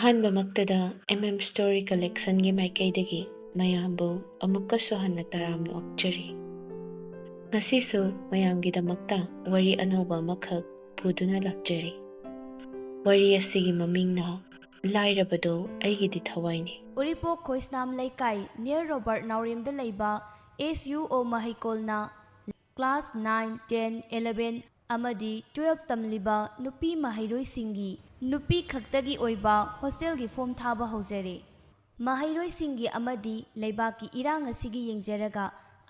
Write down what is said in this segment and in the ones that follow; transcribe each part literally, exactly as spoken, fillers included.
ꯑꯍꯥꯟꯕꯃꯛꯇꯗ M M Story Collectionꯒꯤ ꯃꯥꯏꯀꯩꯗꯒꯤ ꯃꯌꯥꯝꯕꯨ ꯑꯃꯨꯛꯀꯁꯨ ꯍꯟꯅ ꯇꯔꯥꯝꯅ ꯑꯣꯛꯆꯔꯤ꯫ ꯉꯁꯤꯁꯨ ꯃꯌꯥꯝꯒꯤꯗꯃꯛꯇ ꯋꯥꯔꯤ ꯑꯅꯧꯕ ꯑꯃꯈꯛ ꯄꯨꯗꯨꯅ ꯂꯥꯛꯆꯔꯤ꯫ ꯋꯥꯔꯤ ꯑꯁꯤꯒꯤ ꯃꯃꯤꯡꯅ ꯂꯥꯏꯔꯕꯗꯣ ꯑꯩꯒꯤꯗꯤ ꯊꯋꯥꯏꯅꯤ꯫ ꯎꯔꯤꯄꯣꯛ ꯈꯣꯏꯁꯅꯥꯝ ꯂꯩꯀꯥꯏ near ꯔꯣꯕꯥꯔꯠ ꯅꯥꯎꯔꯦꯝꯗ ꯂꯩꯕ S U O ꯃꯍꯩꯀꯣꯜꯅ class nine, ten, eleven ꯑꯃꯗꯤ twelve ꯇꯝꯂꯤꯕ ꯅꯨꯄꯤ ꯃꯍꯩꯔꯣꯏꯁꯤꯡꯒꯤ ꯅꯨꯄꯤ ꯈꯛꯇꯒꯤ ꯑꯣꯏꯕ hostelꯒꯤ form ꯊꯥꯕ ꯍꯧꯖꯔꯦ꯫ ꯃꯍꯩꯔꯣꯏꯁꯤꯡꯒꯤ ꯑꯃꯗꯤ ꯂꯩꯕꯥꯛꯀꯤ ꯏꯔꯥꯡ ꯑꯁꯤꯒꯤ ꯌꯦꯡꯖꯔꯒ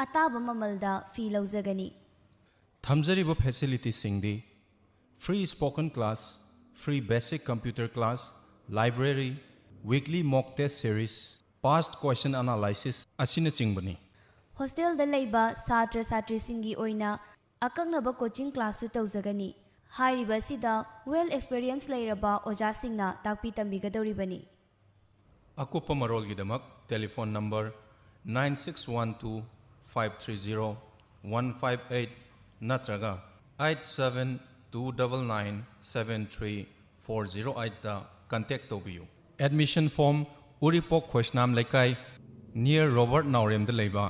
ꯑꯇꯥꯕ ꯃꯃꯜꯗ fee ꯂꯧꯖꯒꯅꯤ꯫ ꯊꯝꯖꯔꯤꯕ facilitiesꯁꯤꯡꯗꯤ free spoken class, free basic computer class, library, weekly mock test series, past question analysis ꯑꯁꯤꯅꯆꯤꯡꯕꯅꯤ꯫ Hostelꯗ ꯂꯩꯕ ꯁꯥꯇ꯭ꯔ ꯁꯥꯇ꯭ꯔꯤꯁꯤꯡꯒꯤ ꯑꯣꯏꯅ ꯑꯀꯛꯅꯕ coaching classꯁꯨ ꯇꯧꯖꯒꯅꯤ꯫ ꯍꯥꯏꯔꯤꯕ ꯑꯁꯤꯗ well experience ꯂꯩꯔꯕ ꯑꯣꯖꯥꯁꯤꯡꯅ ꯇꯥꯛꯄꯤ ꯇꯝꯕꯤꯒꯗꯧꯔꯤꯕꯅꯤ꯫ ꯑꯀꯨꯞꯄ ꯃꯔꯣꯜꯒꯤꯗꯃꯛ telephone number nine six one two five three zero one five eight ꯅꯠꯇ꯭ꯔꯒ eight seven two double nine seven three four zero eightꯇ contact ꯇꯧꯕꯤꯌꯨ꯫ Admission form ꯎꯔꯤꯄꯣꯛ ꯈꯣꯏꯁꯅꯥꯝ ꯂꯩꯀꯥꯏ near ꯔꯣꯕꯥꯔꯠ ꯅꯥꯎꯔꯦꯝꯗ ꯂꯩꯕ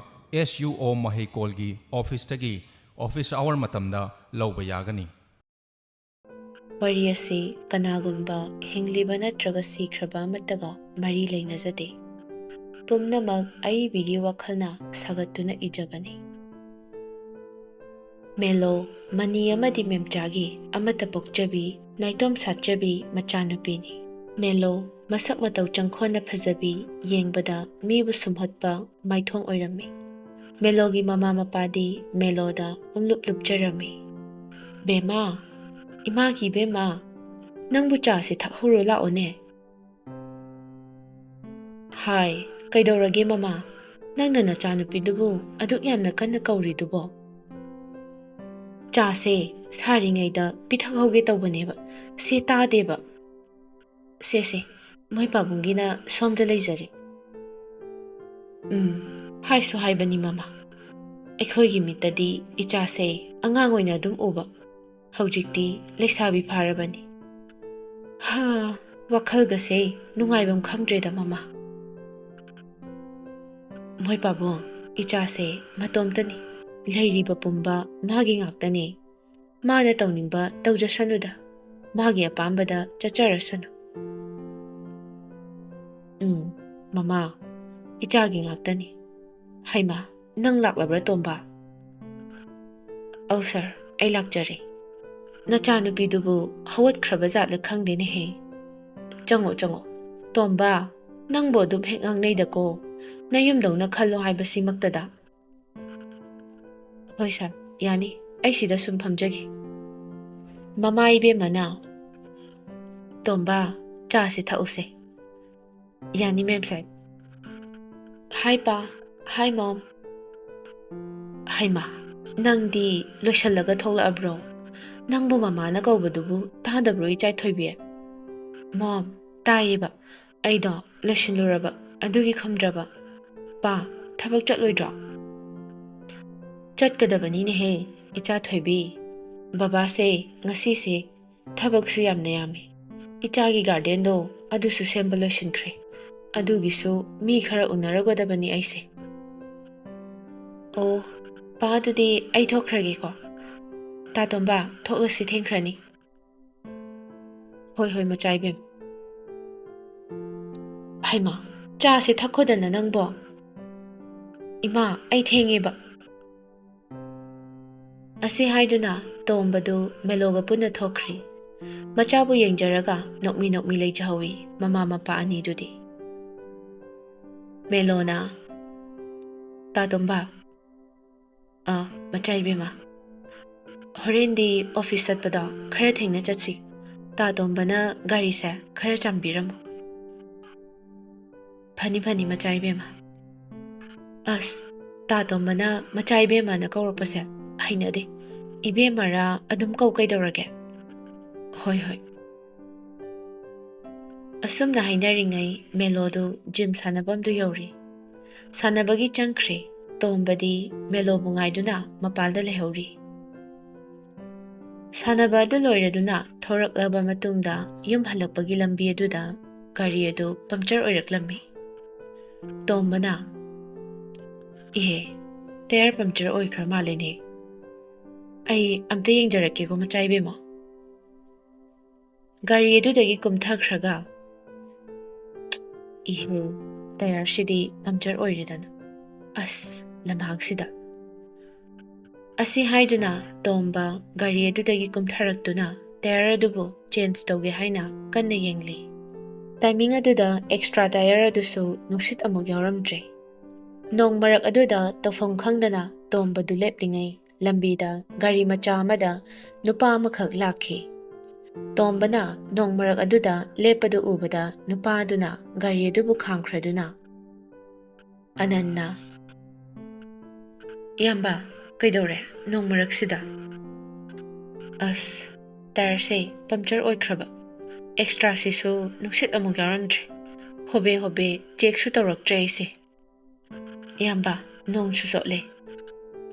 S U O ꯃꯍꯩꯀꯣꯜꯒꯤ officeꯇꯒꯤ office hour ꯃꯇꯝꯗ ꯂꯧꯕ ꯌꯥꯒꯅꯤ꯫ ꯋꯥꯔꯤ ꯑꯁꯤ ꯀꯅꯥꯒꯨꯝꯕ ꯍꯤꯡꯂꯤꯕ ꯅꯠꯇ꯭ꯔꯒ ꯁꯤꯈ꯭ꯔꯕ ꯑꯃꯠꯇꯒ ꯃꯔꯤ ꯂꯩꯅꯖꯗꯦ꯫ ꯄꯨꯝꯅꯃꯛ ꯑꯏꯕꯤꯒꯤ ꯋꯥꯈꯜꯅ ꯁꯥꯒꯠꯇꯨꯅ ꯏꯖꯕꯅꯤ꯫ ꯃꯦꯂꯣ, ꯃꯅꯤ ꯑꯃꯗꯤ ꯃꯦꯝꯆꯥꯒꯤ ꯑꯃꯠꯇ ꯄꯣꯛꯆꯕꯤ, ꯅꯥꯏꯇꯣꯝ ꯁꯥꯠꯆꯕꯤ ꯃꯆꯥꯅꯨꯄꯤꯅꯤ꯫ ꯃꯦꯂꯣ, ꯃꯁꯛ ꯃꯇꯧ ꯆꯪꯈꯣꯟꯅ ꯐꯖꯕꯤ, ꯌꯦꯡꯕꯗ ꯃꯤꯕꯨ ꯁꯨꯝꯍꯠꯄ ꯃꯥꯏꯊꯣꯡ ꯑꯣꯏꯔꯝꯃꯤ꯫ ꯃꯦꯂꯣꯒꯤ ꯃꯃꯥ ꯃꯄꯥꯗꯤ ꯃꯦꯂꯣꯗ ꯄꯨꯡꯂꯨꯞ ꯂꯨꯞꯆꯔꯝꯃꯤ꯫ "ꯕꯦꯝꯃ, ꯏꯃꯥꯒꯤ ꯕꯦꯝꯃ, ꯅꯪꯕꯨ ꯆꯥꯁꯦ ꯊꯛꯍꯧꯔꯣ ꯂꯥꯛꯑꯣꯅꯦ꯫" "ꯍꯥꯏ, ꯀꯩꯗꯧꯔꯒꯦ ꯃꯃꯥ? ꯅꯪꯅ ꯅꯆꯥꯅꯨꯄꯤꯗꯨꯕꯨ ꯑꯗꯨꯛ ꯌꯥꯝꯅ ꯀꯟꯅ ꯀꯧꯔꯤꯗꯨꯕꯣ?" "ꯆꯥꯁꯦ ꯁꯥꯔꯤꯉꯩꯗ ꯄꯤꯊꯛꯍꯧꯒꯦ ꯇꯧꯕꯅꯦꯕ, ꯁꯦ ꯇꯥꯗꯦꯕ꯫ ꯁꯦ, ꯁꯦ, ꯃꯣꯏ ꯄꯥꯕꯨꯡꯒꯤꯅ ꯁꯣꯝꯗ ꯂꯩꯖꯔꯦ꯫" "ꯎꯝ, ꯍꯥꯏꯁꯨ ꯍꯥꯏꯕꯅꯤ ꯃꯃꯥ, ꯑꯩꯈꯣꯏꯒꯤ ꯃꯤꯠꯇꯗꯤ ꯏꯆꯥꯁꯦ ꯑꯉꯥꯡ ꯑꯣꯏꯅ ꯑꯗꯨꯝ ꯎꯕ, ꯍꯧꯖꯤꯛꯇꯤ ꯂꯩꯁꯥꯕꯤ ꯐꯥꯔꯕꯅꯤ꯫" "ꯍꯥ, ꯋꯥꯈꯜꯒꯁꯦ ꯅꯨꯡꯉꯥꯏꯐꯝ ꯈꯪꯗ꯭ꯔꯦꯗ, ꯃꯃꯥ꯫ ꯃꯣꯏ ꯄꯥꯕꯨꯡ, ꯏꯆꯥꯁꯦ ꯃꯇꯣꯝꯇꯅꯤ꯫ ꯂꯩꯔꯤꯕ ꯄꯨꯝꯕ ꯃꯥꯒꯤ ꯉꯥꯛꯇꯅꯤ꯫ ꯃꯥꯅ ꯇꯧꯅꯤꯡꯕ ꯇꯧꯖꯁꯅꯨꯗ, ꯃꯥꯒꯤ ꯑꯄꯥꯝꯕꯗ ꯆꯠꯆꯔꯁꯅꯨ꯫ ꯎꯝ, ꯃꯃꯥ, ꯏꯆꯥꯒꯤ ꯉꯥꯛꯇꯅꯤ꯫ ꯍꯩꯃꯥ, ꯅꯪ ꯂꯥꯛꯂꯕ꯭ꯔꯥ, ꯇꯣꯝꯕ? ꯑꯧ ꯁꯥꯔ, ꯑꯩ ꯂꯥꯛꯆꯔꯦ꯫ ꯅꯆꯥꯅꯨꯄꯤꯗꯨꯕꯨ ꯍꯧꯒꯠꯈ꯭ꯔꯕ ꯖꯥꯠꯂ ꯈꯪꯗꯦꯅꯦꯍꯦ꯫ ꯆꯪꯉꯣ, ꯆꯪꯉꯣ꯫ ꯇꯣꯝꯕ, ꯅꯪꯕꯨ ꯑꯗꯨꯝ ꯍꯦꯛ ꯉꯥꯡꯅꯩꯗꯀꯣ꯫ ꯅꯌꯨꯝꯗꯧꯅ ꯈꯜꯂꯣ ꯍꯥꯏꯕꯁꯤꯃꯛꯇꯗ꯫ ꯍꯣꯏ ꯁꯥꯔ, ꯌꯥꯅꯤ꯫ ꯑꯩ ꯁꯤꯗ ꯁꯨꯝ ꯐꯝꯖꯒꯦ꯫ ꯃꯃꯥ ꯏꯕꯦꯝꯃꯅ, "ꯇꯣꯝꯕ, ꯆꯥꯁꯤ ꯊꯛꯎꯁꯦ꯫" "ꯌꯥꯅꯤ, ꯃꯦꯝ ꯁꯥꯍꯦꯕ꯫" "ꯍꯥꯏ ꯄꯥ, ꯍꯥꯏ ꯃꯣꯝ꯫" "ꯍꯩꯃꯥ, ꯅꯪꯗꯤ ꯂꯣꯏꯁꯜꯂꯒ ꯊꯣꯛꯂꯛꯑꯕ꯭ꯔꯣ? ꯅꯪꯕꯨ ꯃꯃꯥꯅ ꯀꯧꯕꯗꯨꯕꯨ ꯇꯥꯗꯕ꯭ꯔꯣ, ꯏꯆꯥ ꯊꯣꯏꯕꯤ?" "ꯃꯣꯝ, ꯇꯥꯏꯌꯦꯕ꯫ ꯑꯩꯗꯣ ꯂꯣꯏꯁꯤꯜꯂꯨꯔꯕ, ꯑꯗꯨꯒꯤ ꯈꯨꯝꯗ꯭ꯔꯕ꯫" "ꯄꯥ, ꯊꯕꯛ ꯆꯠꯂꯣꯏꯗ꯭ꯔꯣ?" "ꯆꯠꯀꯗꯕꯅꯤꯅꯦꯍꯦ, ꯏꯆꯥ ꯊꯣꯏꯕꯤ꯫ ꯕꯕꯥꯁꯦ ꯉꯁꯤꯁꯦ ꯊꯕꯛꯁꯨ ꯌꯥꯝꯅ ꯌꯥꯝꯃꯤ꯫ ꯏꯆꯥꯒꯤ ꯒꯥꯔꯗꯦꯟꯗꯣ ꯑꯗꯨꯁꯨ ꯁꯦꯝꯕ ꯂꯣꯏꯁꯤꯟꯈ꯭ꯔꯦ꯫ ꯑꯗꯨꯒꯤꯁꯨ ꯃꯤ ꯈꯔ ꯎꯅꯔꯨꯒꯗꯕꯅꯤ ꯑꯩꯁꯦ꯫" "ꯑꯣ, ꯄꯥ, ꯑꯗꯨꯗꯤ ꯑꯩ ꯊꯣꯛꯈ꯭ꯔꯒꯦꯀꯣ꯫ ꯇꯥ ꯇꯣꯝꯕ, ꯊꯣꯛꯂꯁꯤ, ꯊꯦꯡꯈ꯭ꯔꯅꯤ꯫" "ꯍꯣꯏ, ꯍꯣꯏ, ꯃꯆꯥ ꯏꯕꯦꯝ꯫" "ꯍꯩꯃꯥ, ꯆꯥꯁꯦ ꯊꯛꯈꯣꯗꯅ ꯅꯪꯕꯣ꯫" "ꯏꯃꯥ, ꯑꯩ ꯊꯦꯡꯉꯦꯕ꯫" ꯑꯁꯤ ꯍꯥꯏꯗꯨꯅ ꯇꯣꯝꯕꯗꯨ ꯃꯦꯂꯣꯒ ꯄꯨꯟꯅ ꯊꯣꯛꯈ꯭ꯔꯤ꯫ ꯃꯆꯥꯕꯨ ꯌꯦꯡꯖꯔꯒ ꯅꯣꯛꯃꯤ ꯅꯣꯛꯃꯤ ꯂꯩꯖꯍꯧꯏ ꯃꯃꯥ ꯃꯄꯥ ꯑꯅꯤꯗꯨꯗꯤ꯫ ꯃꯦꯂꯣꯅ, "ꯇꯥ ꯇꯣꯝꯕ꯫" "ꯑ, ꯃꯆꯥ ꯏꯕꯦꯝꯃ, ꯍꯣꯔꯦꯟꯗꯤ ꯑꯣꯐꯤꯁ ꯆꯠꯄꯗꯣ ꯈꯔ ꯊꯦꯡꯅ ꯆꯠꯁꯤ꯫ ꯇꯥ ꯇꯣꯝꯕꯅ ꯒꯥꯔꯤꯁꯦ ꯈꯔ ꯆꯥꯝꯕꯤꯔꯝꯃꯨ꯫" "ꯐꯅꯤ, ꯐꯅꯤ, ꯃꯆꯥ ꯏꯕꯦꯝꯃ꯫" ꯑꯁ, ꯇꯥ ꯇꯣꯝꯕꯅ ꯃꯆꯥ ꯏꯕꯦꯝꯃꯅ ꯀꯧꯔꯛꯄꯁꯦ ꯍꯩꯅꯗꯦ꯫ "ꯏꯕꯦꯝꯃꯔꯥ ꯑꯗꯨꯝ ꯀꯧ, ꯀꯩꯗꯧꯔꯒꯦ?" "ꯍꯣꯏ, ꯍꯣꯏ꯫" ꯑꯁꯨꯝꯅ ꯍꯥꯏꯅꯔꯤꯉꯩ ꯃꯦꯂꯣꯗꯨ ꯖꯤꯝ ꯁꯥꯟꯅꯐꯝꯗꯨ ꯌꯧꯔꯤ꯫ ꯁꯥꯟꯅꯕꯒꯤ ꯆꯪꯈ꯭ꯔꯦ꯫ ꯇꯣꯝꯕꯗꯤ ꯃꯦꯂꯣꯕꯨ ꯉꯥꯏꯗꯨꯅ ꯃꯄꯥꯜꯗ ꯂꯩꯍꯧꯔꯤ꯫ ꯁꯥꯟꯅꯕ ꯑꯗꯨ ꯂꯣꯏꯔꯗꯨꯅ ꯊꯣꯔꯛꯂꯕ ꯃꯇꯨꯡꯗ ꯌꯨꯝ ꯍꯜꯂꯛꯄꯒꯤ ꯂꯝꯕꯤ ꯑꯗꯨꯗ ꯒꯥꯔꯤ ꯑꯗꯨ ꯄꯝꯆꯔ ꯑꯣꯏꯔꯛꯂꯝꯃꯤ꯫ ꯇꯣꯝꯕꯅ, "ꯏꯍꯦ, ꯇꯌꯥꯔ ꯄꯝꯆꯔ ꯑꯣꯏꯈ꯭ꯔ ꯃꯥꯜꯂꯦꯅꯦ꯫ ꯑꯩ ꯑꯝꯇ ꯌꯦꯡꯖꯔꯛꯀꯦꯀꯣ, ꯃꯆꯥ ꯏꯕꯦꯝꯃ"꯫ ꯒꯥꯔꯤ ꯑꯗꯨꯗꯒꯤ ꯀꯨꯝꯊꯈ꯭ꯔꯒ, "ꯏꯍꯦ, ꯇꯌꯥꯔꯁꯤꯗꯤ ꯄꯝꯆꯔ ꯑꯣꯏꯔꯦꯗꯅ꯫ ꯑꯁ, ꯂꯝꯍꯥꯡꯁꯤꯗ"꯫ ꯑꯁꯤ ꯍꯥꯏꯗꯨꯅ ꯇꯣꯝꯕ ꯒꯥꯔꯤ ꯑꯗꯨꯗꯒꯤ ꯀꯨꯝꯊꯔꯛꯇꯨꯅ ꯇꯌꯥꯔ ꯑꯗꯨꯕꯨ ꯆꯦꯟꯖ ꯇꯧꯒꯦ ꯍꯥꯏꯅ ꯀꯟꯅ ꯌꯦꯡꯂꯤ꯫ ꯇꯥꯏꯃꯤꯡ ꯑꯗꯨꯗ ꯑꯦꯛꯁꯇ꯭ꯔꯥ ꯇꯌꯥꯔ ꯑꯗꯨꯁꯨ ꯅꯨꯡꯁꯤꯠ ꯑꯃꯨꯛ ꯌꯥꯎꯔꯝꯗ꯭ꯔꯦ꯫ ꯅꯣꯡ ꯃꯔꯛ ꯑꯗꯨꯗ ꯇꯧꯐꯝ ꯈꯪꯗꯅ ꯇꯣꯝꯕꯗꯨ ꯂꯦꯞꯂꯤꯉꯩ, ꯂꯝꯕꯤꯗ ꯒꯥꯔꯤ ꯃꯆꯥ ꯑꯃꯗ ꯅꯨꯄꯥ ꯑꯃꯈꯛ ꯂꯥꯛꯈꯤ꯫ ꯇꯣꯝꯕꯅ ꯅꯣꯡ ꯃꯔꯛ ꯑꯗꯨꯗ ꯂꯦꯞꯄꯗꯨ ꯎꯕꯗ ꯅꯨꯄꯥꯗꯨꯅ ꯒꯥꯔꯤ ꯑꯗꯨꯕꯨ ꯈꯥꯝꯈ꯭ꯔꯗꯨꯅ, ꯑꯅꯟꯅ, "ꯏꯌꯥꯝꯕ, ꯀꯩꯗꯧꯔꯦ ꯅꯣꯡ ꯃꯔꯛꯁꯤꯗ?" "ꯑꯁ, ꯇꯥꯌꯔꯁꯦ ꯄꯝꯆꯔ ꯑꯣꯏꯈ꯭ꯔꯕ, ꯑꯦꯛꯁꯇ꯭ꯔꯥꯁꯤꯁꯨ ꯅꯨꯡꯁꯤꯠ ꯑꯃꯨꯛ ꯌꯥꯎꯔꯝꯗ꯭ꯔꯦ꯫ ꯍꯣꯕꯦ ꯍꯣꯕꯦ ꯆꯦꯛꯁꯨ ꯇꯧꯔꯛꯇ꯭ꯔꯦ ꯑꯩꯁꯦ"꯫ "ꯏꯌꯥꯝꯕ, ꯅꯣꯡꯁꯨ ꯆꯣꯠꯂꯦ꯫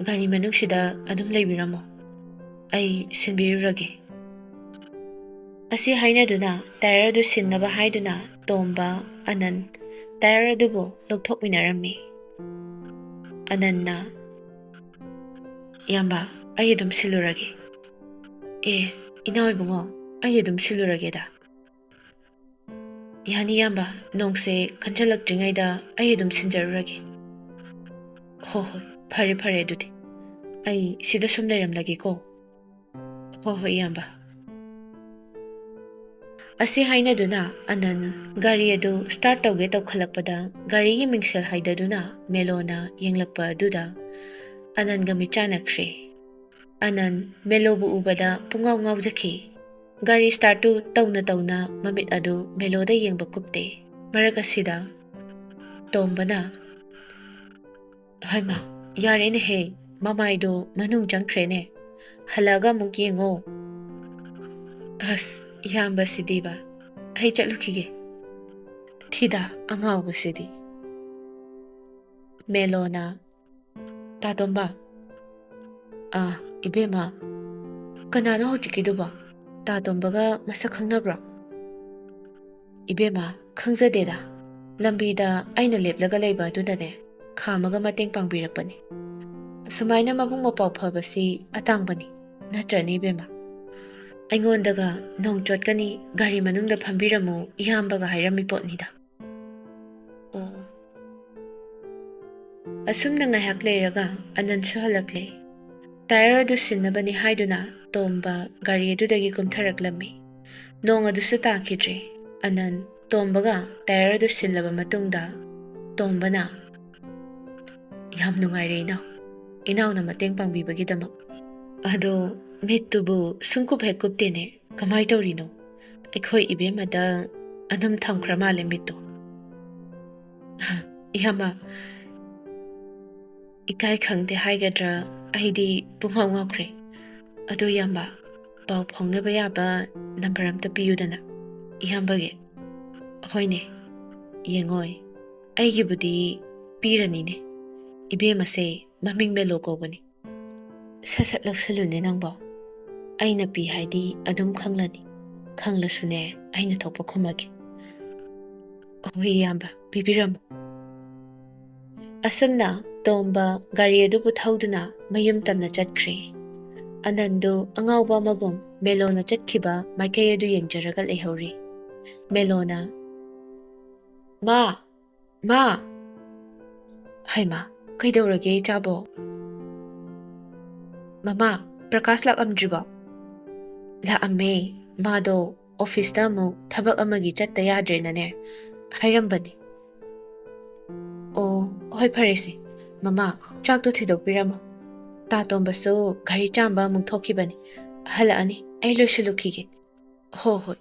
ꯒꯥꯔꯤ ꯃꯅꯨꯡꯁꯤꯗ ꯑꯗꯨꯝ ꯂꯩꯕꯤꯔꯝꯃꯣ꯫ ꯑꯩ ꯁꯤꯟꯕꯤꯔꯨꯔꯒꯦ"꯫ ꯑꯁꯤ ꯍꯥꯏꯅꯗꯨꯅ ꯇꯥꯌꯔ ꯑꯗꯨ ꯁꯤꯟꯅꯕ ꯍꯥꯏꯗꯨꯅ ꯇꯣꯝꯕ, ꯑꯅꯟ ꯇꯥꯌꯔ ꯑꯗꯨꯕꯨ ꯂꯧꯊꯣꯛꯃꯤꯟꯅꯔꯝꯃꯤ꯫ ꯑꯅꯟꯅ, "ꯏꯌꯥꯝꯕ, ꯑꯩ ꯑꯗꯨꯝ ꯁꯤꯜꯂꯨꯔꯒꯦ"꯫ "ꯑꯦ, ꯏꯅꯥꯎ ꯏꯕꯨꯡꯉꯣ, ꯑꯩ ꯑꯗꯨꯝ ꯁꯤꯜꯂꯨꯔꯒꯦꯗ"꯫ "ꯌꯥꯅꯤ ꯏꯌꯥꯝꯕ, ꯅꯣꯡꯁꯦ ꯀꯟꯁꯤꯜꯂꯛꯇ꯭ꯔꯤꯉꯩꯗ ꯑꯩ ꯑꯗꯨꯝ ꯁꯤꯟꯖꯔꯨꯔꯒꯦ"꯫ "ꯍꯣ ꯍꯣꯏ, ꯐꯔꯦ ꯐꯔꯦ, ꯑꯗꯨꯗꯤ ꯑꯩ ꯁꯤꯗ ꯁꯨꯝ ꯂꯩꯔꯝꯂꯒꯦꯀꯣ"꯫ "ꯍꯣ ꯍꯣꯏ ꯏꯌꯥꯝꯕ"꯫ ꯑꯁꯤ ꯍꯥꯏꯅꯗꯨꯅ ꯑꯅꯟ ꯒꯥꯔꯤ ꯑꯗꯨ ꯁ꯭ꯇꯥꯔꯠ ꯇꯧꯒꯦ ꯇꯧꯈꯠꯂꯛꯄꯗ, ꯒꯥꯔꯤꯒꯤ ꯃꯤꯡꯁꯦꯜ ꯍꯥꯏꯗꯗꯨꯅ ꯃꯦꯂꯣꯅ ꯌꯦꯡꯂꯛꯄ ꯑꯗꯨꯗ ꯑꯅꯟꯒ ꯃꯤꯠꯆꯥꯟꯅꯈ꯭ꯔꯦ꯫ ꯑꯅꯟ ꯃꯦꯂꯣꯕꯨ ꯎꯕꯗ ꯄꯨꯡꯉꯥꯎ ꯉꯥꯎꯖꯈꯤ꯫ ꯒꯥꯔꯤ ꯁ꯭ꯇꯥꯔꯠꯇꯨ ꯇꯧꯅ ꯇꯧꯅ ꯃꯃꯤꯠ ꯑꯗꯨ ꯃꯦꯂꯣꯗ ꯌꯦꯡꯕ ꯀꯨꯞꯇꯦ꯫ ꯃꯔꯛ ꯑꯁꯤꯗ ꯇꯣꯝꯕꯅ, "ꯍꯩꯃꯥ, ꯌꯥꯔꯦꯅꯦꯍꯦ, ꯃꯃꯥꯏꯗꯣ ꯃꯅꯨꯡ ꯆꯪꯈ꯭ꯔꯦꯅꯦ꯫ ꯍꯜꯂꯛꯑꯒ ꯑꯃꯨꯛ ꯌꯦꯡꯉꯣ"꯫ "ꯑꯁ, ꯏꯌꯥꯝꯕꯁꯤꯗꯤꯕ꯫ ꯑꯩ ꯆꯠꯂꯨꯈꯤꯒꯦ꯫ ꯊꯤꯗ, ꯑꯉꯥꯎꯕꯁꯤꯗꯤ"꯫ ꯃꯦꯂꯣꯅ, "ꯇꯥ ꯇꯣꯝꯕ"꯫ "ꯑꯥ, ꯏꯕꯦꯝꯃ"꯫ "ꯀꯅꯥꯅꯣ ꯍꯧꯖꯤꯛꯀꯤꯗꯨꯕꯣ? ꯇꯥ ꯇꯣꯝꯕꯒ ꯃꯁꯛ ꯈꯪꯅꯕ꯭ꯔꯣ?" "ꯏꯕꯦꯝꯃ, ꯈꯪꯖꯗꯦꯗ꯫ ꯂꯝꯕꯤꯗ ꯑꯩꯅ ꯂꯦꯞꯂꯒ ꯂꯩꯕ ꯑꯗꯨꯅꯅꯦ, ꯈꯥꯝꯃꯒ ꯃꯇꯦꯡ ꯄꯥꯡꯕꯤꯔꯛꯄꯅꯤ꯫ ꯑꯁꯨꯃꯥꯏꯅ ꯃꯕꯨꯡ ꯃꯄꯥꯎ ꯐꯕꯁꯤ ꯑꯇꯥꯡꯕꯅꯤ, ꯅꯠꯇ꯭ꯔꯅꯦ ꯏꯕꯦꯝꯃ?" ꯑꯩꯉꯣꯟꯗꯒ "ꯅꯣꯡ ꯆꯣꯠꯀꯅꯤ, ꯒꯥꯔꯤ ꯃꯅꯨꯡꯗ ꯐꯝꯕꯤꯔꯝꯃꯨ, ꯏꯌꯥꯝꯕꯒ" ꯍꯥꯏꯔꯝꯃꯤ ꯄꯣꯠꯅꯤꯗ꯫ ꯑꯣ꯫ ꯑꯁꯨꯝꯅ ꯉꯥꯏꯍꯥꯛ ꯂꯩꯔꯒ ꯑꯅꯟꯁꯨ ꯍꯜꯂꯛꯂꯦ꯫ ꯇꯥꯌꯔ ꯑꯗꯨ ꯁꯤꯟꯅꯕꯅꯤ ꯍꯥꯏꯗꯨꯅ ꯇꯣꯝꯕ ꯒꯥꯔꯤ ꯑꯗꯨꯗꯒꯤ ꯀꯨꯝꯊꯔꯛꯂꯝꯃꯤ꯫ ꯅꯣꯡ ꯑꯗꯨꯁꯨ ꯇꯥꯈꯤꯗ꯭ꯔꯦ꯫ ꯑꯅꯟ ꯇꯣꯝꯕꯒ ꯇꯥꯌꯔ ꯑꯗꯨ ꯁꯤꯜꯂꯕ ꯃꯇꯨꯡꯗ ꯇꯣꯝꯕꯅ, "ꯌꯥꯝ ꯅꯨꯡꯉꯥꯏꯔꯦ ꯏꯅꯥꯎ, ꯏꯅꯥꯎꯅ ꯃꯇꯦꯡ ꯄꯥꯡꯕꯤꯕꯒꯤꯗꯃꯛ꯫ ꯑꯗꯣ ꯃꯤꯠꯇꯨꯕꯨ ꯁꯨꯡꯀꯨꯞ ꯍꯦꯛ ꯀꯨꯞꯇꯦꯅꯦ, ꯀꯃꯥꯏ ꯇꯧꯔꯤꯅꯣ? ꯑꯩꯈꯣꯏ ꯏꯕꯦꯝꯃꯗ ꯑꯗꯨꯝ ꯊꯝꯈ꯭ꯔ ꯃꯥꯜꯂꯦ ꯃꯤꯠꯇꯣ꯫" "ꯏꯌꯥꯝꯕ, ꯏꯀꯥꯏ ꯈꯪꯗꯦ ꯍꯥꯏꯒꯗ꯭ꯔꯥ, ꯑꯩꯗꯤ ꯄꯨꯡꯉꯥꯎ ꯉꯥꯎꯈ꯭ꯔꯦ꯫ ꯑꯗꯣ ꯏꯌꯥꯝꯕ, ꯄꯥꯎ ꯐꯥꯎꯅꯕ ꯌꯥꯕ ꯅꯝꯕꯔ ꯑꯝꯇ ꯄꯤꯌꯨꯗꯅ, ꯏꯌꯥꯝꯕꯒꯤ꯫" "ꯍꯣꯏꯅꯦ, ꯌꯦꯡꯉꯣꯏ, ꯑꯩꯒꯤꯕꯨꯗꯤ ꯄꯤꯔꯅꯤꯅꯦ, ꯏꯕꯦꯝꯃꯁꯦ ꯃꯃꯤꯡ ꯃꯦꯂꯣ ꯀꯧꯕꯅꯤ꯫" "ꯁꯠ ꯁꯠ ꯂꯧꯁꯜꯂꯨꯅꯦ ꯅꯪꯕꯣ꯫ ꯑꯩꯅ ꯄꯤ ꯍꯥꯏꯗꯤ ꯑꯗꯨꯝ ꯈꯪꯂꯅꯤ꯫ ꯈꯪꯂꯁꯨꯅꯦ, ꯑꯩꯅ ꯊꯣꯛꯄ ꯈꯨꯝꯃꯒꯦ꯫" "ꯍꯣꯏ ꯏꯌꯥꯝꯕ, ꯄꯤꯕꯤꯔꯝꯃꯨ꯫" ꯑꯁꯨꯝꯅ ꯇꯣꯝꯕ ꯒꯥꯔꯤ ꯑꯗꯨꯕꯨ ꯊꯧꯗꯨꯅ ꯃꯌꯨꯝ ꯇꯝꯅ ꯆꯠꯈ꯭ꯔꯦ꯫ ꯑꯅꯟꯗꯨ ꯑꯉꯥꯎꯕ ꯑꯃꯒꯨꯝ ꯃꯦꯂꯣꯅ ꯆꯠꯈꯤꯕ ꯃꯥꯏꯀꯩ ꯑꯗꯨ ꯌꯦꯡꯖꯔꯒ ꯂꯩꯍꯧꯔꯤ꯫ ꯃꯦꯂꯣꯅ, "ꯃꯥ! ꯃꯥ!" "ꯍꯩꯃꯥ, ꯀꯩꯗꯧꯔꯒꯦ ꯏꯆꯥꯕꯣ?" "ꯃꯃꯥ, ꯄ꯭ꯔꯀꯥꯁ ꯂꯥꯛꯂꯝꯗ꯭ꯔꯤꯕꯣ?" "ꯂꯥꯛꯂꯝꯃꯦ꯫ ꯃꯥꯗꯣ ꯑꯣꯐꯤꯁꯇ ꯑꯃꯨꯛ ꯊꯕꯛ ꯑꯃꯒꯤ ꯆꯠꯇ ꯌꯥꯗ꯭ꯔꯦꯅꯅꯦ ꯍꯥꯏꯔꯝꯕꯅꯤ꯫" "ꯑꯣ, ꯍꯣꯏ, ꯐꯔꯦꯁꯦ꯫ ꯃꯃꯥ, ꯆꯥꯛꯇꯣ ꯊꯤꯗꯣꯛꯄꯤꯔꯝꯃꯣ꯫ ꯇꯥ ꯇꯣꯝꯕꯁꯨ ꯒꯥꯔꯤ ꯆꯥꯝꯕ ꯑꯃꯨꯛ ꯊꯣꯛꯈꯤꯕꯅꯤ꯫ ꯍꯜꯂꯛꯂꯅꯤ, ꯑꯩ ꯂꯣꯏꯁꯤꯜꯂꯨꯈꯤꯒꯦ꯫" "ꯍꯣ ꯍꯣꯏ꯫"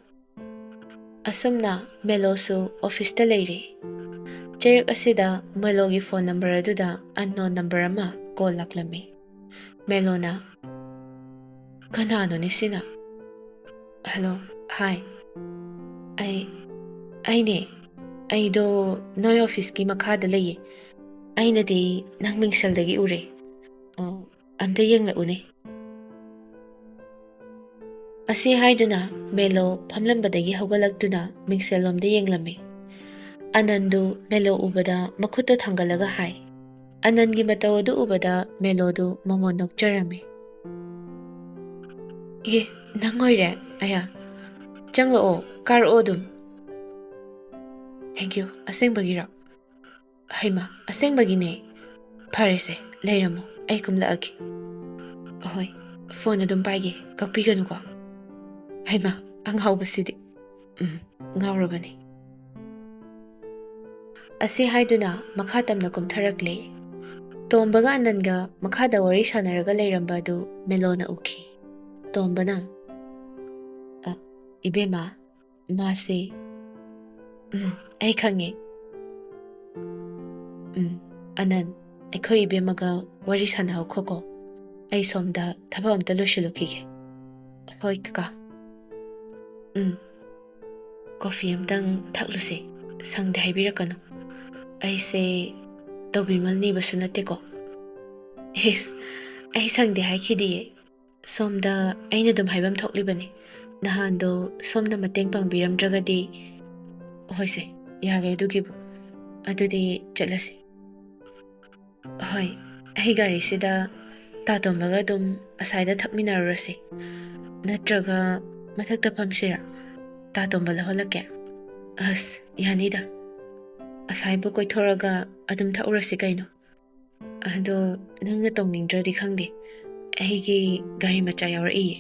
ꯑꯁꯨꯝꯅ ꯃꯦꯂꯣꯁꯨ ꯑꯣꯐꯤꯁꯇ ꯂꯩꯔꯦ꯫ ꯆꯩꯔꯛ ꯑꯁꯤꯗ ꯃꯦꯂꯣꯒꯤ ꯐꯣꯟ ꯅꯝꯕꯔ ꯑꯗꯨꯗ ꯑꯟꯅꯣꯟ ꯅꯝꯕꯔ ꯑꯃ ꯀꯣꯜ ꯂꯥꯛꯂꯝꯃꯤ꯫ ꯃꯦꯂꯣꯅ, "ꯀꯅꯥꯅꯣꯅꯦ ꯁꯤꯅ? ꯍꯜꯂꯣ, ꯍꯥꯏ꯫ ꯑꯩ, ꯑꯩꯅꯦ, ꯑꯩꯗꯣ ꯅꯣꯏ ꯑꯣꯐꯤꯁꯀꯤ ꯃꯈꯥꯗ ꯂꯩꯌꯦ꯫ ꯑꯩꯅꯗꯤ ꯅꯪ ꯃꯤꯡꯁꯦꯜꯗꯒꯤ ꯎꯔꯦ꯫ ꯑꯣ, ꯑꯝꯇ ꯌꯦꯡꯂꯛꯎꯅꯦ꯫" ꯑꯁꯤ ꯍꯥꯏꯗꯨꯅ ꯃꯦꯂꯣ ꯐꯝꯂꯝꯕꯗꯒꯤ ꯍꯧꯒꯠꯂꯛꯇꯨꯅ ꯃꯤꯡꯁꯦꯜꯂꯣꯝꯗ ꯌꯦꯡꯂꯝꯃꯤ꯫ ꯑꯅꯟꯗꯨ ꯃꯦꯂꯣ ꯎꯕꯗ ꯃꯈꯨꯠꯇꯣ ꯊꯥꯡꯒꯠꯂꯒ ꯍꯥꯏ꯫ ꯑꯅꯟꯒꯤ ꯃꯇꯧ ꯑꯗꯨ ꯎꯕꯗ ꯃꯦꯂꯣꯗꯨ ꯃꯃꯣꯟ ꯅꯣꯛꯆꯔꯝꯃꯤ꯫ "ꯑꯦ, ꯅꯪ ꯑꯣꯏꯔꯦ? ꯑꯌꯥ, ꯆꯪꯂꯛꯑꯣ, ꯀꯥꯔꯛꯑꯣ ꯑꯗꯨꯝ꯫ Thank you, ꯑꯁꯦꯡꯕꯒꯤꯔꯣ?" "ꯍꯩꯃꯥ, ꯑꯁꯦꯡꯕꯒꯤꯅꯦ꯫ ꯐꯔꯦꯁꯦ, ꯂꯩꯔꯝꯃꯣ, ꯑꯩ ꯀꯨꯝꯂꯛꯑꯒꯦ꯫ ꯑꯍꯣꯏ, ꯐꯣꯟ ꯑꯗꯨꯝ ꯄꯥꯏꯒꯦ, ꯀꯛꯄꯤꯒꯅꯨꯀꯣ꯫" ꯍꯩꯃꯥ, ꯑꯉꯥꯎꯕꯁꯤꯗꯤ꯫ ꯎꯝ, ꯉꯥꯎꯔꯕꯅꯤ꯫ ꯑꯁꯤ ꯍꯥꯏꯗꯨꯅ ꯃꯈꯥ ꯇꯝꯅ ꯀꯨꯝꯊꯔꯛꯂꯦ꯫ ꯇꯣꯝꯕꯒ ꯑꯅꯟꯒ ꯃꯈꯥꯗ ꯋꯥꯔꯤ ꯁꯥꯟꯅꯔꯒ ꯂꯩꯔꯝꯕ ꯑꯗꯨ ꯃꯦꯂꯣꯅ ꯎꯈꯤ꯫ ꯇꯣꯝꯕꯅ, "ꯑ, ꯏꯕꯦꯝꯃ, ꯃꯥꯁꯦ꯫" "ꯎꯝ, ꯑꯩ ꯈꯪꯉꯦ꯫ ꯎꯝ, ꯑꯅꯟ, ꯑꯩꯈꯣꯏ ꯏꯕꯦꯝꯃꯒ ꯋꯥꯔꯤ ꯁꯥꯟꯅꯍꯧꯈꯣꯀꯣ꯫ ꯑꯩ ꯁꯣꯝꯗ ꯊꯕꯛ ꯑꯝꯇ ꯂꯣꯏꯁꯤꯜꯂꯨꯈꯤꯒꯦ꯫" "ꯍꯣꯏ, ꯀꯀꯥ꯫" "ꯎꯝ, ꯀꯣꯐꯤ ꯑꯝꯇꯪ ꯊꯛꯂꯨꯁꯦ꯫ ꯁꯪꯗꯦ ꯍꯥꯏꯕꯤꯔꯛꯀꯅꯨ꯫ ꯑꯩꯁꯦ ꯇꯧꯕꯤꯃꯜ ꯅꯤꯕꯁꯨ ꯅꯠꯇꯦꯀꯣ꯫" "ꯏꯁ, ꯑꯩ ꯁꯪꯗꯦ ꯍꯥꯏꯈꯤꯗꯤꯌꯦ꯫ ꯁꯣꯝꯗ ꯑꯩꯅ ꯑꯗꯨꯝ ꯍꯥꯏꯐꯝ ꯊꯣꯛꯂꯤꯕꯅꯤ꯫ ꯅꯍꯥꯟꯗꯣ ꯁꯣꯝꯅ ꯃꯇꯦꯡ ꯄꯥꯡꯕꯤꯔꯝꯗ꯭ꯔꯒꯗꯤ꯫" "ꯍꯣꯏꯁꯦ, ꯌꯥꯔꯦ ꯑꯗꯨꯒꯤꯕꯨ꯫ ꯑꯗꯨꯗꯤ ꯆꯠꯂꯁꯤ꯫" "ꯍꯣꯏ, ꯑꯩ ꯒꯥꯔꯤꯁꯤꯗ ꯇꯥꯇꯣꯝꯕꯒ ꯑꯗꯨꯝ ꯑꯁꯥꯏꯗ ꯊꯛꯃꯤꯟꯅꯔꯨꯔꯁꯤ꯫ ꯅꯠꯇ꯭ꯔꯒ ꯃꯊꯛꯇ ꯐꯝꯁꯤꯔꯥ? ꯇꯥꯇꯣꯝꯕ ꯂꯧꯍꯜꯂꯛꯀꯦ꯫" "ꯑꯁ, ꯌꯥꯅꯤꯗ꯫ ꯑꯁꯥꯏꯕꯨ ꯀꯣꯏꯊꯣꯔꯒ ꯑꯗꯨꯝ ꯊꯛꯎꯔꯁꯤ ꯀꯩꯅꯣ꯫ ꯑꯗꯣ ꯅꯪꯅ ꯇꯣꯡꯅꯤꯡꯗ꯭ꯔꯗꯤ ꯈꯪꯗꯦ, ꯑꯩꯒꯤ ꯒꯥꯔꯤ ꯃꯆꯥ ꯌꯥꯎꯔꯛꯏꯌꯦ꯫"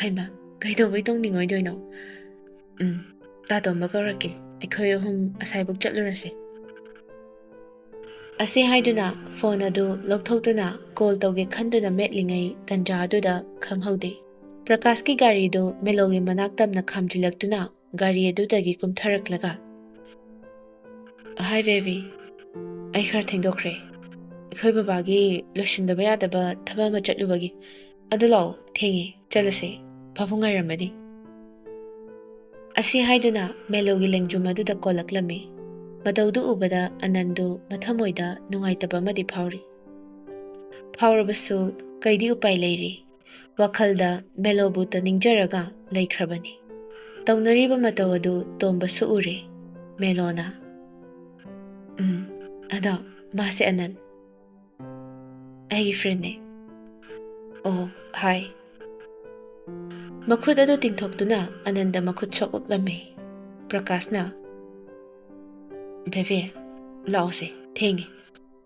"ꯍꯩꯃꯥ, ꯀꯩꯗꯧꯕꯩ ꯇꯣꯡꯅꯤꯡꯉꯣꯏꯗꯣꯏꯅꯣ? ꯎꯝ, ꯇꯥꯇꯣꯝꯕ ꯀꯧꯔꯛꯀꯦ, ꯑꯩꯈꯣꯏ ꯑꯍꯨꯝ ꯑꯁꯥꯏꯕꯨꯛ ꯆꯠꯂꯨꯔꯁꯦ꯫" ꯑꯁꯤ ꯍꯥꯏꯗꯨꯅ ꯐꯣꯟ ꯑꯗꯨ ꯂꯧꯊꯣꯛꯇꯨꯅ ꯀꯣꯜ ꯇꯧꯒꯦ ꯈꯟꯗꯨꯅ ꯃꯦꯠꯂꯤꯉꯩ ꯇꯟꯖꯥ ꯑꯗꯨꯗ ꯈꯪꯍꯧꯗꯦ꯫ ꯄ꯭ꯔꯀꯥꯁꯀꯤ ꯒꯥꯔꯤꯗꯨ ꯃꯦꯂꯣꯒꯤ ꯃꯅꯥꯛ ꯇꯝꯅ ꯈꯥꯝꯖꯤꯜꯂꯛꯇꯨꯅ ꯒꯥꯔꯤ ꯑꯗꯨꯗꯒꯤ ꯀꯨꯝꯊꯔꯛꯂꯒ, "ꯍꯥꯏ ꯕꯦꯕꯤ, ꯑꯩ ꯈꯔ ꯊꯦꯡꯗꯣꯛꯈ꯭ꯔꯦ꯫ ꯑꯩꯈꯣꯏ ꯕꯕꯥꯒꯤ ꯂꯣꯏꯁꯤꯟꯗꯕ ꯌꯥꯗꯕ ꯊꯕꯛ ꯑꯃ ꯆꯠꯂꯨꯕꯒꯤ꯫ ꯑꯗꯨ ꯂꯥꯛꯑꯣ, ꯊꯦꯡꯉꯦ, ꯆꯠꯂꯁꯦ꯫ ꯄꯥꯕꯨꯡ ꯉꯥꯏꯔꯝꯃꯅꯤ꯫" ꯑꯁꯤ ꯍꯥꯏꯗꯨꯅ ꯃꯦꯂꯣꯒꯤ ꯂꯦꯡꯖꯨꯝ ꯑꯗꯨꯗ ꯀꯣꯜꯂꯛꯂꯝꯃꯤ꯫ ꯃꯇꯧꯗꯨ ꯎꯕꯗ ꯑꯅꯟꯗꯨ ꯃꯊꯃꯣꯏꯗ ꯅꯨꯡꯉꯥꯏꯇꯕ ꯑꯃꯗꯤ ꯐꯥꯎꯔꯤ꯫ ꯐꯥꯎꯔꯕꯁꯨ ꯀꯩꯗꯤ ꯎꯄꯥꯏ ꯂꯩꯔꯤ? ꯋꯥꯈꯜꯗ ꯃꯦꯂꯣꯕꯨꯇ ꯅꯤꯡꯖꯔꯒ ꯂꯩꯈ꯭ꯔꯕꯅꯤ꯫ ꯇꯧꯅꯔꯤꯕ ꯃꯇꯧ ꯑꯗꯨ ꯇꯣꯝꯕꯁꯨ ꯎꯔꯦ꯫ ꯃꯦꯂꯣꯅ, "ꯎꯝ, ꯑꯗꯣ ꯃꯥꯁꯦ ꯑꯅꯟ, ꯑꯩꯒꯤ friendꯅꯦ꯫ ꯑꯣ, hi꯫" ꯃꯈꯨꯠ ꯑꯗꯨ ꯇꯤꯡꯊꯣꯛꯇꯨꯅ ꯑꯅꯟꯗ ꯃꯈꯨꯠ ꯁꯣꯛ ꯎꯠꯂꯝꯃꯤ꯫ ꯄ꯭ꯔꯀꯥꯁꯅ, "ꯕꯦꯕꯤ, ꯂꯥꯛꯑꯣꯁꯦ, ꯊꯦꯡꯉꯦ꯫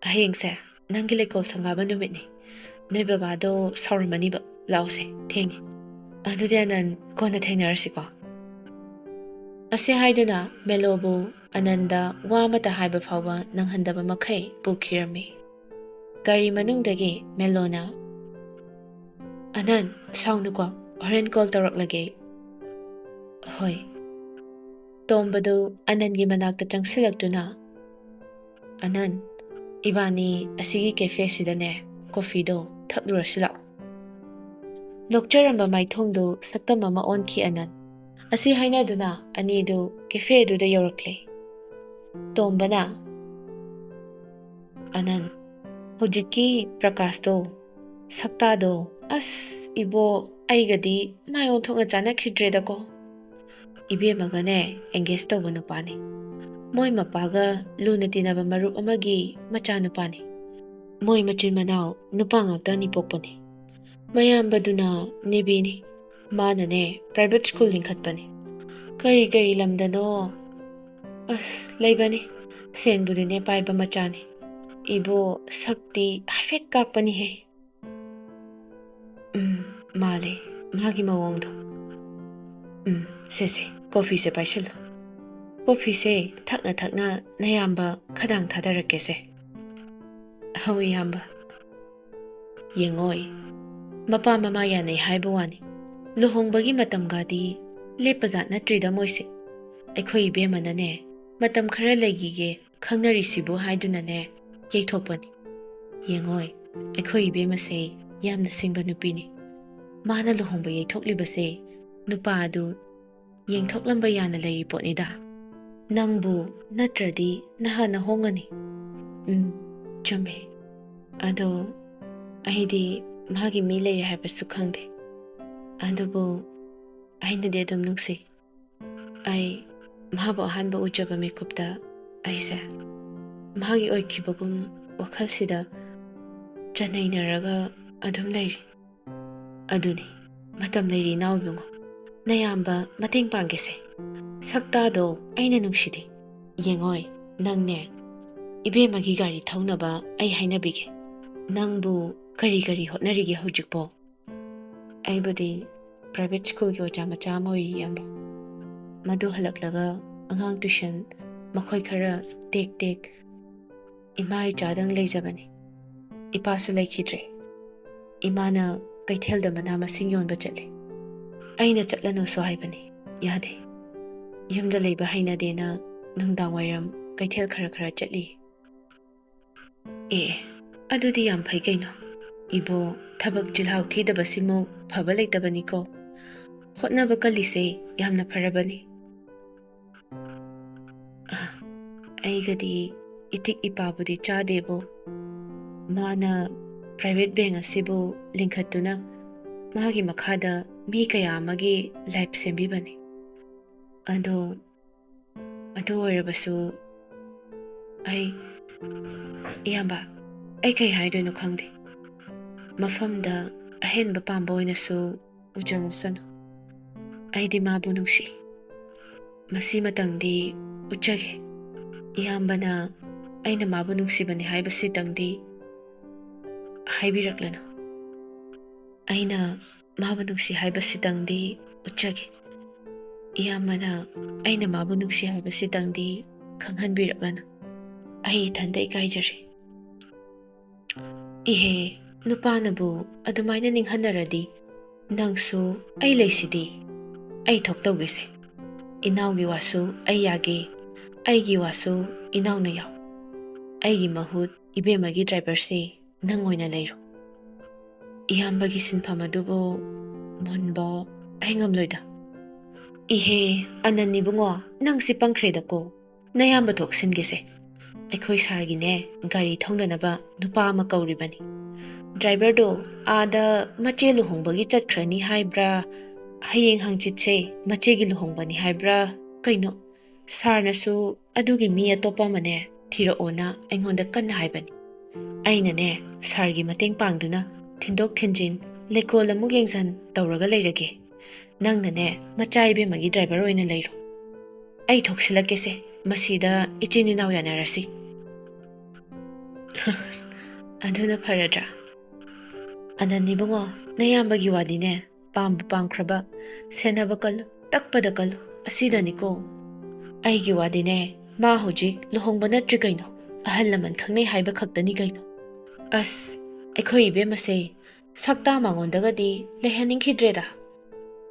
ꯍꯌꯦꯡꯁꯦ ꯅꯪꯒꯤ ꯂꯩꯀꯣꯜ ꯁꯪꯒꯥꯕ ꯅꯨꯃꯤꯠꯅꯤ꯫ ꯅꯣꯏ ꯕꯕꯥꯗꯣ ꯁꯥꯎꯔꯝꯃꯅꯤꯕ꯫ ꯂꯥꯛꯑꯣꯁꯦ, ꯊꯦꯡꯉꯦ꯫ ꯑꯗꯨꯗꯤ ꯑꯅꯟ, ꯀꯣꯟꯅ ꯊꯦꯡꯅꯔꯁꯤꯀꯣ꯫" ꯑꯁꯤ ꯍꯥꯏꯗꯨꯅ ꯃꯦꯂꯣꯕꯨ ꯑꯅꯟꯗ ꯋꯥ ꯑꯃꯠꯇ ꯍꯥꯏꯕ ꯐꯥꯎꯕ ꯅꯪꯍꯟꯗꯕ ꯃꯈꯩ ꯄꯨꯈꯤꯔꯝꯃꯤ꯫ ꯒꯥꯔꯤ ꯃꯅꯨꯡꯗꯒꯤ ꯃꯦꯂꯣꯅ, "ꯑꯅꯟ, ꯁꯥꯎꯅꯨꯀꯣ, ꯍꯣꯔꯦꯟ call ꯇꯧꯔꯛꯂꯒꯦ꯫" "ꯍꯣꯏ꯫" ꯇꯣꯝꯕꯗꯨ ꯑꯅꯟꯒꯤ ꯃꯅꯥꯛꯇ ꯆꯪꯁꯤꯜꯂꯛꯇꯨꯅ, "ꯑꯅꯟ, ꯏꯕꯥꯅꯤ ꯑꯁꯤꯒꯤ cafeꯁꯤꯗꯅꯦ coffeeꯗꯣ ꯊꯛꯂꯨꯔꯁꯤ ꯂꯥꯛꯑꯣ꯫" ꯅꯣꯛꯆꯔꯝꯕ ꯃꯥꯏꯊꯣꯡꯗꯨ ꯁꯛꯇꯝ ꯑꯃ ꯑꯣꯟꯈꯤ ꯑꯅꯟ꯫ ꯑꯁꯤ ꯍꯥꯏꯅꯗꯨꯅ ꯑꯅꯤꯗꯨ cafe ꯑꯗꯨꯗ ꯌꯧꯔꯛꯂꯦ꯫ ꯇꯣꯝꯕꯅ, "ꯑꯅꯟ, ꯍꯧꯖꯤꯛꯀꯤ ꯄ꯭ꯔꯀꯥꯁꯇꯣ, ꯁꯛꯇꯥꯗꯣ, ꯑꯁ ꯏꯕꯣ, ꯑꯩꯒꯗꯤ ꯃꯥꯏ ꯑꯣꯟꯊꯣꯛꯅ ꯆꯥꯟꯅꯈꯤꯗ꯭ꯔꯦꯗꯀꯣ꯫ ꯏꯕꯦꯝꯃꯒꯅꯦ engage ꯇꯧꯕ ꯅꯨꯄꯥꯅꯤ꯫ ꯃꯣꯏ ꯃꯄꯥꯒ ꯂꯨꯅ ꯇꯤꯟꯅꯕ ꯃꯔꯨꯞ ꯑꯃꯒꯤ ꯃꯆꯥꯅꯨꯄꯥꯅꯤ꯫ ꯃꯣꯏ ꯃꯆꯤꯟ ꯃꯅꯥꯎ ꯅꯨꯄꯥ ꯉꯥꯛꯇ ꯑꯅꯤ ꯄꯣꯛꯄꯅꯤ꯫ ꯃꯌꯥꯝꯕꯗꯨꯅ ꯅꯦꯕꯤꯅꯤ꯫ ꯃꯥꯅꯅꯦ private school ꯂꯤꯡꯈꯠꯄꯅꯤ꯫ ꯀꯔꯤ ꯀꯔꯤ ꯂꯝꯗꯅꯣ, ꯑꯁ, ꯂꯩꯕꯅꯤ꯫ ꯁꯦꯟꯕꯨꯗꯤꯅꯦ ꯄꯥꯏꯕ ꯃꯆꯥꯅꯤ꯫ ꯏꯕꯣ, ꯁꯛꯇꯤ ꯍꯥꯏꯐꯦꯠ ꯀꯥꯛꯄꯅꯤꯍꯦ꯫" "ꯎꯝ, ꯃꯥꯜꯂꯦ ꯃꯥꯒꯤ ꯃꯑꯣꯡꯗꯣ꯫ ꯎꯝ, ꯁꯦ, ꯁꯦ, coffeeꯁꯦ ꯄꯥꯏꯁꯜꯂꯨ꯫ Coffeeꯁꯦ ꯊꯛꯅ ꯊꯛꯅ ꯅꯌꯥꯝꯕ ꯈꯗꯥꯡ ꯊꯥꯗꯔꯛꯀꯦꯁꯦ꯫" "ꯍꯧ, ꯏꯌꯥꯝꯕ꯫" ꯌꯦꯡꯉꯣꯏ, ꯃꯄꯥ ꯃꯃꯥ ꯌꯥꯅꯩ ꯍꯥꯏꯕ ꯋꯥꯅꯤ꯫ ꯂꯨꯍꯣꯡꯕꯒꯤ ꯃꯇꯝꯒꯗꯤ ꯂꯦꯞꯄꯖꯥꯠ ꯅꯠꯇ꯭ꯔꯤꯗ ꯃꯣꯏꯁꯦ꯫ ꯑꯩꯈꯣꯏ ꯏꯕꯦꯝꯃꯅꯅꯦ, ꯃꯇꯝ ꯈꯔ ꯂꯩꯈꯤꯒꯦ ꯈꯪꯅꯔꯤꯁꯤꯕꯨ ꯍꯥꯏꯗꯨꯅꯅꯦ, ꯌꯩꯊꯣꯛꯄꯅꯤ꯫ ꯌꯦꯡꯉꯣꯏ, ꯑꯩꯈꯣꯏ ꯏꯕꯦꯝꯃꯁꯦ ꯌꯥꯝꯅ ꯁꯤꯡꯕ ꯅꯨꯄꯤꯅꯤ꯫ ꯃꯥꯅ ꯂꯨꯍꯣꯡꯕ ꯌꯩꯊꯣꯛꯂꯤꯕꯁꯦ ꯅꯨꯄꯥ ꯑꯗꯨ ꯌꯦꯡꯊꯣꯛꯂꯝꯕ ꯌꯥꯅ ꯂꯩꯔꯤ ꯄꯣꯠꯅꯤꯗ꯫ ꯅꯪꯕꯨ ꯅꯠꯇ꯭ꯔꯗꯤ ꯅꯍꯥꯟꯅ ꯍꯣꯡꯉꯅꯤ꯫ ꯎꯝ, ꯆꯨꯝꯃꯦ꯫ ꯑꯗꯣ ꯑꯩꯗꯤ ꯃꯥꯒꯤ ꯃꯤ ꯂꯩꯔꯦ ꯍꯥꯏꯕꯁꯨ ꯈꯪꯗꯦ꯫ ꯑꯗꯨꯕꯨ ꯑꯩꯅꯗꯤ ꯑꯗꯨꯝ ꯅꯨꯡꯁꯤ꯫ ꯑꯩ ꯃꯥꯕꯨ ꯑꯍꯥꯟꯕ ꯎꯖꯕ ꯃꯤꯀꯨꯞꯇ ꯑꯩꯁꯦ ꯃꯥꯒꯤ ꯑꯣꯏꯈꯤꯕꯒꯨꯝ ꯋꯥꯈꯜꯁꯤꯗ ꯆꯅꯩꯅꯔꯒ ꯑꯗꯨꯝ ꯂꯩꯔꯤ꯫ ꯑꯗꯨꯅꯤ, ꯃꯇꯝ ꯂꯩꯔꯤ ꯏꯅꯥꯎ ꯏꯕꯨꯡꯉꯣ, ꯅꯌꯥꯝꯕ ꯃꯇꯦꯡ ꯄꯥꯡꯒꯦꯁꯦ꯫ ꯁꯛꯇꯥꯗꯣ ꯑꯩꯅ ꯅꯨꯡꯁꯤꯗꯦ꯫ ꯌꯦꯡꯉꯣꯏ, ꯅꯪꯅꯦ, ꯏꯕꯦꯝꯃꯒꯤ ꯒꯥꯔꯤ ꯊꯧꯅꯕ ꯑꯩ ꯍꯥꯏꯅꯕꯤꯒꯦ꯫ ꯅꯪꯕꯨ ꯀꯔꯤ ꯀꯔꯤ ꯍꯣꯠꯅꯔꯤꯒꯦ ꯍꯧꯖꯤꯛꯄꯣ? ꯑꯩꯕꯨꯗꯤ private schoolꯒꯤ ꯑꯣꯖꯥ ꯃꯆꯥ ꯑꯃ ꯑꯣꯏꯔꯤ, ꯏꯌꯥꯝꯕ꯫ ꯃꯗꯨ ꯍꯜꯂꯛꯂꯒ ꯑꯉꯥꯡ tuition ꯃꯈꯣꯏ ꯈꯔ ꯇꯦꯛ ꯇꯦꯛ꯫ ꯏꯃꯥ ꯏꯆꯥꯗꯪ ꯂꯩꯖꯕꯅꯤ꯫ ꯏꯄꯥꯁꯨ ꯂꯩꯈꯤꯗ꯭ꯔꯦ꯫ ꯏꯃꯥꯅ ꯀꯩꯊꯦꯜꯗ ꯃꯅꯥ ꯃꯁꯤꯡ ꯌꯣꯟꯕ ꯆꯠꯂꯤ꯫ ꯑꯩꯅ ꯆꯠꯂꯅꯨꯁꯨ ꯍꯥꯏꯕꯅꯤ, ꯌꯥꯗꯦ꯫ ꯌꯨꯝꯗ ꯂꯩꯕ ꯍꯩꯅꯗꯦꯅ ꯅꯨꯡꯗꯥꯡ ꯋꯥꯏꯔꯝ ꯀꯩꯊꯦꯜ ꯈꯔ ꯈꯔ ꯆꯠꯂꯤ꯫ ꯑꯦ, ꯑꯗꯨꯗꯤ ꯌꯥꯝ ꯐꯩ ꯀꯩꯅꯣ꯫ ꯏꯕꯣ, ꯊꯕꯛ ꯆꯤꯜꯍꯥꯎ ꯊꯤꯗꯕꯁꯤꯃꯨꯛ ꯐꯕ ꯂꯩꯇꯕꯅꯤꯀꯣ꯫ ꯍꯣꯠꯅꯕ ꯀꯜꯂꯤꯁꯦ ꯌꯥꯝꯅ ꯐꯔꯕꯅꯤ꯫ ꯑ, ꯑꯩꯒꯗꯤ ꯏꯇꯤꯛ ꯏꯄꯥꯕꯨꯗꯤ ꯆꯥꯗꯦꯕꯨ꯫ ꯃꯥꯅ private bank ꯑꯁꯤꯕꯨ ꯂꯤꯡꯈꯠꯇꯨꯅ ꯃꯥꯒꯤ ꯃꯈꯥꯗ ꯃꯤ ꯀꯌꯥ ꯑꯃꯒꯤ life ꯁꯦꯝꯕꯤꯕꯅꯤ꯫ ꯑꯗꯣ, ꯑꯗꯨ ꯑꯣꯏꯔꯕꯁꯨ ꯑꯩ, ꯏꯌꯥꯝꯕ, ꯑꯩ ꯀꯩ ꯍꯥꯏꯗꯣꯏꯅꯣ ꯈꯪꯗꯦ꯫ ꯃꯐꯝꯗ ꯑꯍꯦꯟꯕ ꯄꯥꯝꯕ ꯑꯣꯏꯅꯁꯨ ꯎꯖꯔꯁꯅꯨ꯫ ꯑꯩꯗꯤ ꯃꯥꯕꯨ ꯅꯨꯡꯁꯤ꯫ ꯃꯁꯤꯃꯇꯪꯗꯤ ꯎꯠꯆꯒꯦ꯫ ꯏꯌꯥꯝꯕꯅ ꯑꯩꯅ ꯃꯥꯕꯨ ꯅꯨꯡꯁꯤꯕꯅꯤ ꯍꯥꯏꯕꯁꯤꯇꯪꯗꯤ ꯍꯥꯏꯕꯤꯔꯛꯂꯅꯨ꯫ ꯑꯩꯅ ꯃꯥꯕꯨ ꯅꯨꯡꯁꯤ ꯍꯥꯏꯕꯁꯤꯇꯪꯗꯤ ꯎꯠꯆꯒꯦ꯫ ꯏꯌꯥꯝꯕꯅ ꯑꯩꯅ ꯃꯥꯕꯨ ꯅꯨꯡꯁꯤ ꯍꯥꯏꯕꯁꯤꯇꯪꯗꯤ ꯈꯪꯍꯟꯕꯤꯔꯛꯂꯅꯨ꯫ ꯑꯩ ꯏꯊꯟꯇ ꯏꯀꯥꯏꯖꯔꯦ꯫ ꯏꯍꯦ, ꯅꯨꯄꯥꯅꯕꯨ ꯑꯗꯨꯃꯥꯏꯅ ꯅꯤꯡꯍꯟꯅꯔꯗꯤ ꯅꯪꯁꯨ ꯑꯩ ꯂꯩꯁꯤꯗꯤ꯫ ꯑꯩ ꯊꯣꯛ ꯇꯧꯒꯦꯁꯦ꯫ ꯏꯅꯥꯎꯒꯤ ꯋꯥꯁꯨ ꯑꯩ ꯌꯥꯒꯦ, ꯑꯩꯒꯤ ꯋꯥꯁꯨ ꯏꯅꯥꯎꯅ ꯌꯥꯎ꯫ ꯑꯩꯒꯤ ꯃꯍꯨꯠ ꯏꯕꯦꯝꯃꯒꯤ driverꯁꯦ ꯅꯪ ꯑꯣꯏꯅ ꯂꯩꯔꯣ꯫ ꯏꯌꯥꯝꯕꯒꯤ ꯁꯤꯟꯐꯝ ꯑꯗꯨꯕꯨ ꯃꯨꯟꯕ ꯑꯩ ꯉꯝꯂꯣꯏꯗ꯫ ꯏꯍꯦ, ꯑꯅꯟ ꯏꯕꯨꯡꯉꯣ, ꯅꯪꯁꯤ ꯄꯪꯈ꯭ꯔꯦꯗꯀꯣ꯫ ꯅꯌꯥꯝꯕ ꯊꯣꯛ ꯁꯤꯟꯒꯦꯁꯦ꯫ ꯑꯩꯈꯣꯏ ꯁꯥꯔꯒꯤꯅꯦ, ꯒꯥꯔꯤ ꯊꯧꯅꯅꯕ ꯅꯨꯄꯥ ꯑꯃ ꯀꯧꯔꯤꯕꯅꯤ꯫ ꯗ꯭ꯔꯥꯏꯚꯔꯗꯣ ꯑꯥꯗ ꯃꯆꯦ ꯂꯨꯍꯣꯡꯕꯒꯤ ꯆꯠꯈ꯭ꯔꯅꯤ ꯍꯥꯏꯕ꯭ꯔꯥ, ꯍꯌꯦꯡ ꯍꯪꯆꯤꯠꯁꯦ ꯃꯆꯦꯒꯤ ꯂꯨꯍꯣꯡꯕꯅꯤ ꯍꯥꯏꯕ꯭ꯔꯥ, ꯀꯩꯅꯣ, ꯁꯥꯔꯅꯁꯨ ꯑꯗꯨꯒꯤ ꯃꯤ ꯑꯇꯣꯞꯄ ꯑꯃꯅꯦ ꯊꯤꯔꯛꯑꯣꯅ ꯑꯩꯉꯣꯟꯗ ꯀꯟꯅ ꯍꯥꯏꯕꯅꯤ꯫ ꯑꯩꯅꯅꯦ ꯁꯥꯔꯒꯤ ꯃꯇꯦꯡ ꯄꯥꯡꯗꯨꯅ ꯊꯤꯟꯗꯣꯛ ꯊꯤꯟꯖꯤꯟ, ꯂꯩꯀꯣꯜ ꯑꯃꯨꯛ ꯌꯦꯡꯁꯟ ꯇꯧꯔꯒ ꯂꯩꯔꯒꯦ꯫ ꯅꯪꯅꯅꯦ ꯃꯆꯥ ꯏꯕꯦꯝꯃꯒꯤ ꯗ꯭ꯔꯥꯏꯚꯔ ꯑꯣꯏꯅ ꯂꯩꯔꯣ꯫ ꯑꯩ ꯊꯣꯛꯁꯤꯜꯂꯛꯀꯦꯁꯦ, ꯃꯁꯤꯗ ꯏꯆꯤꯟ ꯏꯅꯥꯎ ꯌꯥꯅꯔꯁꯤ꯫ ꯑꯗꯨꯅ ꯐꯔꯗ꯭ꯔꯥ? ꯑꯅꯟ ꯏꯕꯨꯡꯉꯣ, ꯅꯌꯥꯝꯕꯒꯤ ꯋꯥꯗꯤꯅꯦ, ꯄꯥꯝꯕꯨ ꯄꯥꯝꯈ꯭ꯔꯕ, ꯁꯦꯟꯅꯕ ꯀꯜꯂꯨ, ꯇꯛꯄꯗ ꯀꯜꯂꯨ, ꯑꯁꯤꯗꯅꯤꯀꯣ꯫ ꯑꯩꯒꯤ ꯋꯥꯗꯤꯅꯦ, ꯃꯥ ꯍꯧꯖꯤꯛ ꯂꯨꯍꯣꯡꯕ ꯅꯠꯇ꯭ꯔꯤ ꯀꯩꯅꯣ, ꯑꯍꯜ ꯂꯃꯟ ꯈꯪꯅꯩ ꯍꯥꯏꯕ ꯈꯛꯇꯅꯤ ꯀꯩꯅꯣ꯫ ꯑꯁ, ꯑꯩꯈꯣꯏ ꯏꯕꯦꯝꯃꯁꯦ ꯁꯛꯇꯥ ꯃꯉꯣꯟꯗꯒꯗꯤ ꯂꯩꯍꯟꯅꯤꯡꯈꯤꯗ꯭ꯔꯦꯗ꯫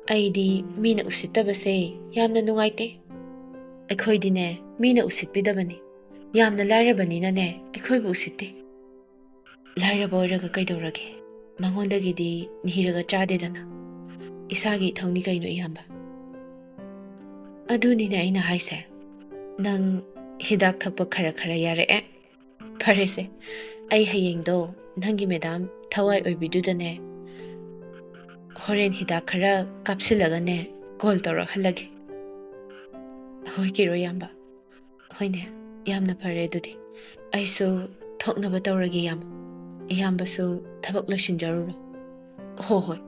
ꯑꯩꯗꯤ ꯃꯤꯅ ꯎꯁꯤꯠꯇꯕꯁꯦ ꯌꯥꯝꯅ ꯅꯨꯡꯉꯥꯏꯇꯦ꯫ ꯑꯩꯈꯣꯏꯗꯤꯅꯦ, ꯃꯤꯅ ꯎꯁꯤꯠꯄꯤꯗꯕꯅꯤ꯫ ꯌꯥꯝꯅ ꯂꯥꯏꯔꯕꯅꯤꯅꯅꯦ, ꯑꯩꯈꯣꯏꯕꯨ ꯎꯁꯤꯠꯇꯦ꯫ ꯂꯥꯏꯔꯕ ꯑꯣꯏꯔꯒ ꯀꯩꯗꯧꯔꯒꯦ? ꯃꯉꯣꯟꯗꯒꯤꯗꯤ ꯅꯤꯔꯒ ꯆꯥꯗꯦꯗꯅ꯫ ꯏꯁꯥꯒꯤ ꯏꯊꯧꯅꯤ ꯀꯩꯅꯣ, ꯏꯌꯥꯝꯕ꯫ ꯑꯗꯨꯅꯤꯅꯦ ꯑꯩꯅ ꯍꯥꯏꯁꯦ꯫ ꯅꯪ ꯍꯤꯗꯥꯛ ꯊꯛꯄ ꯈꯔ ꯈꯔ ꯌꯥꯔꯛꯑꯦ꯫ ꯐꯔꯦꯁꯦ, ꯑꯩ ꯍꯌꯦꯡꯗꯣ ꯅꯪꯒꯤ ꯃꯦꯗꯥꯝ ꯊꯋꯥꯏ ꯑꯣꯏꯕꯤꯗꯨꯗꯅꯦ, ꯍꯣꯔꯦꯟ ꯍꯤꯗꯥꯛ ꯈꯔ ꯀꯥꯞꯁꯤꯜꯂꯒꯅꯦ, ꯀꯣꯜ ꯇꯧꯔꯛꯍꯜꯂꯒꯦ꯫ ꯍꯣꯏ, ꯀꯤꯔꯣ ꯏꯌꯥꯝꯕ꯫ ꯍꯣꯏꯅꯦ, ꯌꯥꯝꯅ ꯐꯔꯦ ꯑꯗꯨꯗꯤ꯫ ꯑꯩꯁꯨ ꯊꯣꯛꯅꯕ ꯇꯧꯔꯒꯦ, ꯏꯌꯥꯝꯕ꯫ ꯏꯌꯥꯝꯕꯁꯨ ꯊꯕꯛ ꯂꯣꯏꯁꯤꯟꯖꯔꯨꯔꯣ꯫ ꯍꯣ ꯍꯣꯏ꯫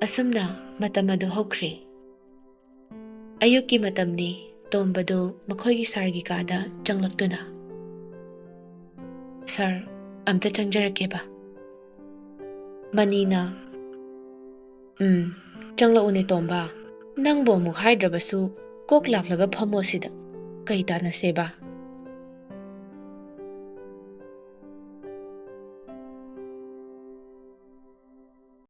ꯑꯁꯨꯝꯅ ꯃꯇꯝ ꯑꯗꯨ ꯍꯧꯈ꯭ꯔꯦ꯫ ꯑꯌꯨꯛꯀꯤ ꯃꯇꯝꯅꯤ꯫ ꯇꯣꯝꯕꯗꯨ ꯃꯈꯣꯏꯒꯤ ꯁꯥꯔꯒꯤ ꯀꯥꯗ ꯆꯪꯂꯛꯇꯨꯅ, "ꯁꯥꯔ, ꯑꯝꯇ ꯆꯪꯖꯔꯛꯀꯦꯕ꯫" ꯃꯅꯤꯅ, "ꯎꯝ, ꯆꯪꯂꯛꯎꯅꯦ ꯇꯣꯝꯕ꯫ ꯅꯪꯕꯨ ꯑꯃꯨꯛ ꯍꯥꯏꯗ꯭ꯔꯕꯁꯨ ꯀꯣꯛ ꯂꯥꯛꯂꯒ ꯐꯝꯃꯣ ꯁꯤꯗ꯫ ꯀꯩ ꯇꯥꯟꯅꯁꯦꯕ?"